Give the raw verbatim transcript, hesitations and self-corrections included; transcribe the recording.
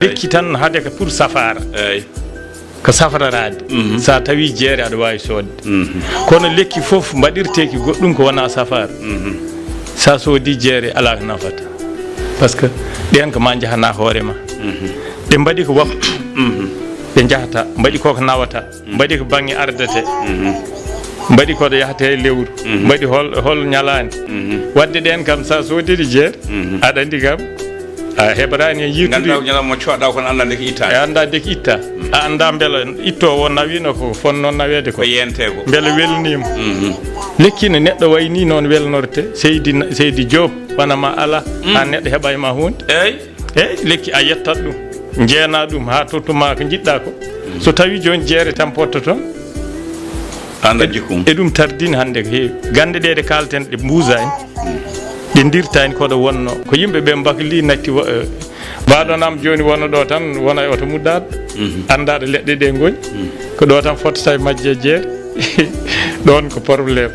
Lekki tan haade ka pour safara. Ko safararaade. Sa tawi jeere aɗa waawi soodde. Kono lekki fof mbaɗirteeki goɗɗum ko wonaa safara. Sa soodi jeere alaa ko nafata. Parce que ɗeen ko ma njahana hoore ma. Ɓe mbaɗi ko waktu. Ɓe njahata, mbaɗi ko ko nawata. Mbaɗi ko baŋŋe ardate. Mbaɗi ko ɗo yahata e lewru. Mbaɗi hol hol ñalaande. Wadde ɗeen kam sa soodiri jeere, aɗa anndi kam a heɓraani e yiitude. Ngannduɗaa ko ñalawma coɗɗa kono annda ndeke ittaani. A annda ndeke itta. A annda mbela ittoowo nawino ko fonno naweede ko. Ko yente ko. Mbela welniima. Lekki no neɗɗo wayi ni noon welnorte. Seydi Na- Seydi Diop, wona ma ala. Haa neɗɗo heɓa e ma huunde. Eey. Eey, lekki a yettat ɗum. Njeena ɗum haa tottuma ko njiɗɗa ko. So tawi jooni jeere tan potta toon. Anda jikkum. E ɗum tardini hannde ko heewi. Gannde ɗe ɗe kalten ɗe mbuusaani. Ɗe ndirtaani koɗo wonno. Ko yimɓe ɓe mbakli natti wa- eh, mbaɗon am jooni wona ɗo tan wona e oto muddaɗo. Anndaɗo leɗɗe ɗe ngoni. Ko ɗo tan fottata e majje jeere. Ɗoon ko problème.